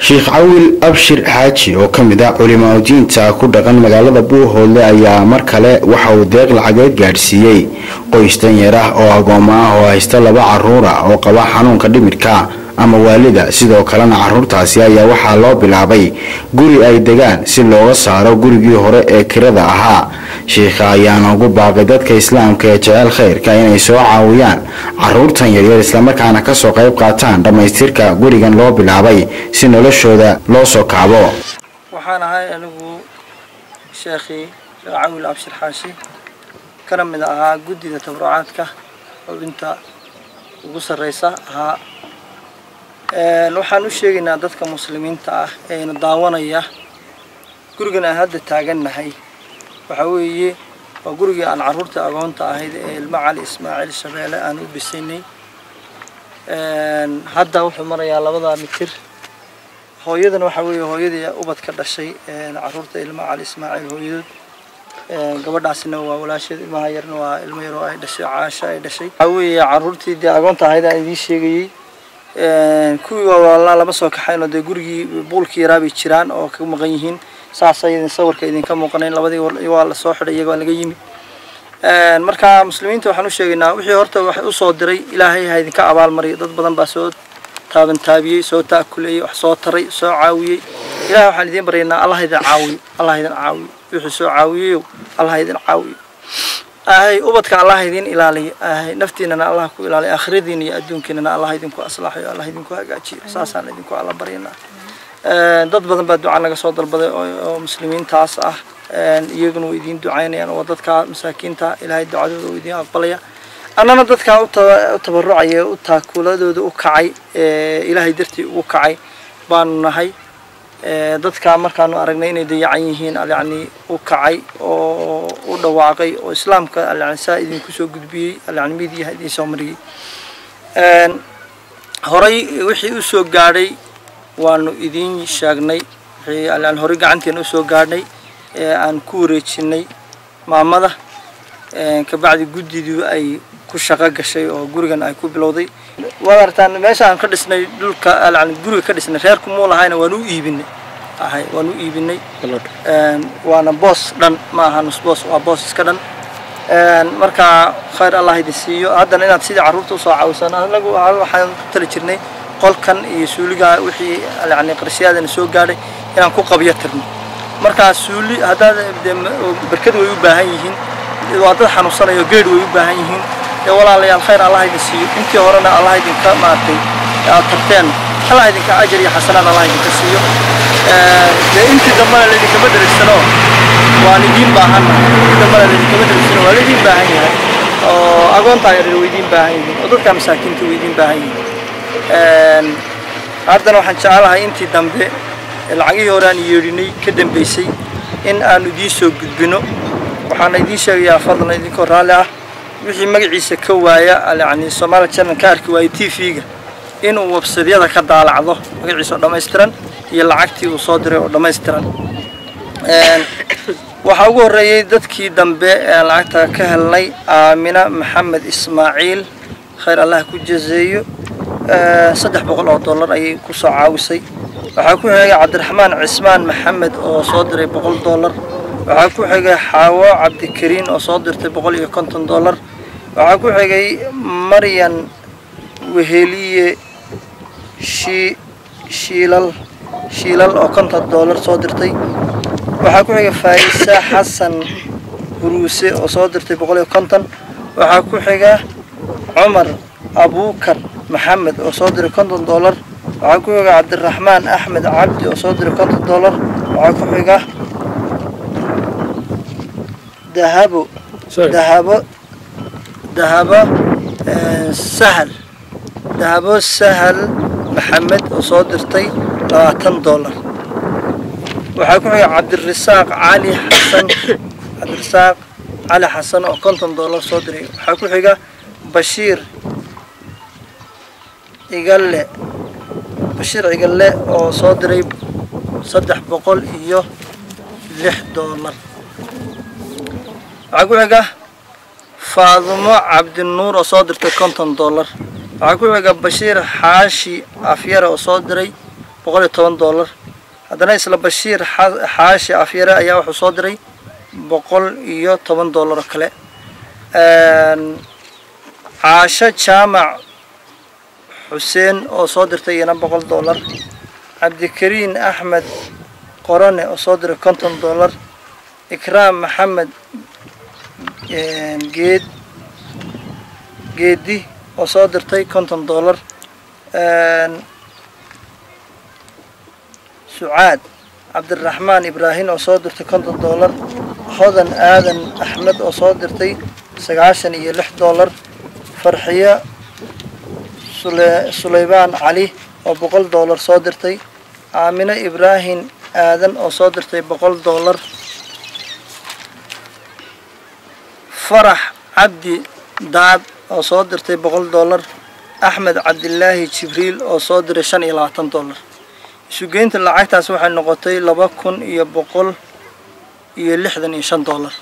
Sheekh Cawil Abshir Xaaji oo ka mid ah culimaadudiinta ku dhaqan magaalada Buuhoodle ayaa mar kale waxa uu deeq lacageed gaadhsiiyey qoys danyar ah oo agooma ah oo haysta laba caruur ah oo qaba xanuunka dhimirka ama waalida. Sidoo kalena caruurtaasi ayaa waxaa loo bilaabay guri ay degaan si looga saaro gurigii hore ee kirada ahaa. Sheekha ayaana ugu baaqay dadka islaamka ee jecel khayrka inay soo caawiyaan caruurtan yaryar, islamarkaana kasoo qayb qaataan dhammaystirka gurigan loo bilaabay si noloshooda loo soo kaabo. Waxaan ahay anigu sheekhii Sheekh Cawil Abshir Xaashi, kana mid ahaa guddida tabarucaadka, xubinta ugu sarreysa ahaa. Waxaan u sheegaynaa dadka muslimiinta ah ee na daawanaya, gurigan aan hadda taagannahay waxaa weeye waa gurigii aan carruurta agoonta ahayd ee ilmo Cali Ismaaciil Shabeelle aan u dhisaynay. Hadda wuxuu marayaa 2da mitir. Hooyadan waxaa weeye hooyadii ubadka dhashay carruurta ilmo Cali Ismaaciil hooyadood. Gabadhaasina waa walaasheed. Ilmaha yarna waa ilmo yaroo ay dhashay, Caasha ay dhashay. Waxaa weeye carruurtii dee agoonta ahayd aan idiin sheegayey. Kuwii waa walaalaa, lama soo kaxayn oo dee gurigii buulkii yaraa bay jiraan oo ka maqan yihiin. Saas ayadin sawirka idinka muuqanayn. Labadii waa la soo xidhay, iyaga waa laga yimi. Marka muslimiinta waxaan u sheegaynaa wixii horta wax usoo diray, Ilaahay ha idinka abaalmariyo. Dad badan baa soo taaban taabiyey, soo taakuleeyey, wax soo taray, soo caawiyey. Ilahay waxaan idiin baryaynaa Allah idin caawiyo, Allah idin caawiyo. Wixii soo caawiyeyo Allah idin caawiyo. Ahay, ubadka Allah idin ilaaliyo. Ahay, naftiinana Allah ku ilaaliyo, aakhiradiina iyo adduunkiinana Allah idinku aslaaxayo, Allah idinku hagaajiyo. Saasaan idinku alla baryaynaa. Dad badan baa duca naga soo dalbaday oo muslimiintaas ah. Iyaguna way idiin ducaynayaan oo dadka masaakiinta Ilaahay ducadooda uu idiin aqbalaya. Annana dadkaa u tabarucaya, u taakuladooda u kacay, Ilaahay dartii ugu kacay baanu nahay. Dadka markaanu aragnay inay dayacan yihiin, yacni u kacay oo u dhawaaqay oo islaamka yani saa idinku soo gudbiyey, yani midiyaha idiin soo mariyey. Horay wixii u soo gaadhay waanu idiin sheegnay. Wixii yani horey gacanteena usoo gaadhnay ee aan ku wareejinay maamada, kabacdi guddidu ay ku shaqo gashay oo gurigan ay ku bilowday. Waad aragtaan meesha aan ka dhisnay dhulka, yani guriga ka dhisnay. Reerku muu lahayna, waan u iibinay. Ahay, waan u iibinay. Waana boos dhan, ma aha nus boos, waa boos iska dhan. Marka khayr Allah idin siiyo. Haddana inaad sidii carruurta usoo caawisaan, anagu waxaan ku tali jirnay qolkan iyo suuliga wixii yani qarshiyaadana soo gaadhay inaan ku qabyo tirno. Markaa suuli haddaad dee barkad way u baahan yihiin, waa dad xanuunsanayo, geed way u baahan yihiin. Dee walaalayaal, khayr Allah idin siiyo. Intii horena Allah idinka maaragtay aad tarteen, Allah idinka ajar iyo xasanaad Allah idinka siiyo. Dee intii dambena laydinkama dheregsano, waan idiin baahannahay. Intii dambena laydinkama dheregsano, waa laydiin baahan yahay oo agoontaa yaryar way idiin baahan yihiin oo dadka masaakiinta way idiin baahan yihiin. Haddana waxaan jecelahay intii dambe, lacagihii hore aan yeedhinay ka dambeysay, in aanu idiin soo gudbino. Waxaana idiin sheegayaa, fadlan idinkoo raalli ah, wixii magaciisa ka waaya, yani Somali Channel ka arki waaya TV-ga, inuu websiteyada ka daalacdo magaciisa oo dhammaystiran iyo lacagtii uu soo diray oo dhammaystiran. Waxaa ugu horreeyey dadkii dambe ee lacagta ka helnay Aamina Maxamed Ismaaciil, khayr Allah ku jazeeyo, 300 oo dollar ayay kusoo caawisay. Waxaa ku xigay Cabdiraxmaan Cismaan Maxamed oo soo diray $100. Waxaa ku xigay Xaawo Cabdikariin oo soo dirtay $150. Waxaa ku xigay Maryan Weheliye Shiilal Shiilal oo $50 soo dirtay. Waxaa ku xiga Faayisa Xasan Huruuse oo soo dirtay 150. Waxaa ku xiga Cumar Abuukar Maxamed oo soo diray $50. Waxaa ku xiga Cabdiraxmaan Axmed Cabdi oo soo diray $50. Waxaa ku xiga Dahabo Dahabo Sahal, Dahabo Sahal Maxamed oo soo dirtay $20. Waxaa ku xiga Cabdirasaaq Cali Xasan, Cabdirasaaq Cali Xasan oo $50 soo diray. Waxaa ku xiga Bashiir Cigalle, Bashiir Cigalle oo soo diray $306. Waxaa ku xiga Faadumo Cabdinuur oo soo dirtay $50. Waxaa ku xiga Bashiir Xaashi Afyare oo soo diray $110. Haddana isla Bashiir Xaashi Afyare ayaa wuxuu soo diray $110 oo kale. Caasho Jaamac Xuseen oo soo dirtay iyana $100. Cabdikariin Axmed Qorane oo soo diray $50. Ikraam Maxamed Geed Geedi oo soo dirtay $50. Sucaad Cabdiraxmaan Ibraahim oo soo dirtay $50. Hodan Aadan Axmed oo soo dirtay $96. Farxiyo Suleybaan Cali oo $100 soo dirtay. Aamino Ibraahim Aadan oo soo dirtay $100. Farax Cabdi Daad oo soo dirtay $100. Axmed Cabdilaahi Jibriil oo soo diray $25. Isugeynta lacagtaas waxay noqotay $2,165.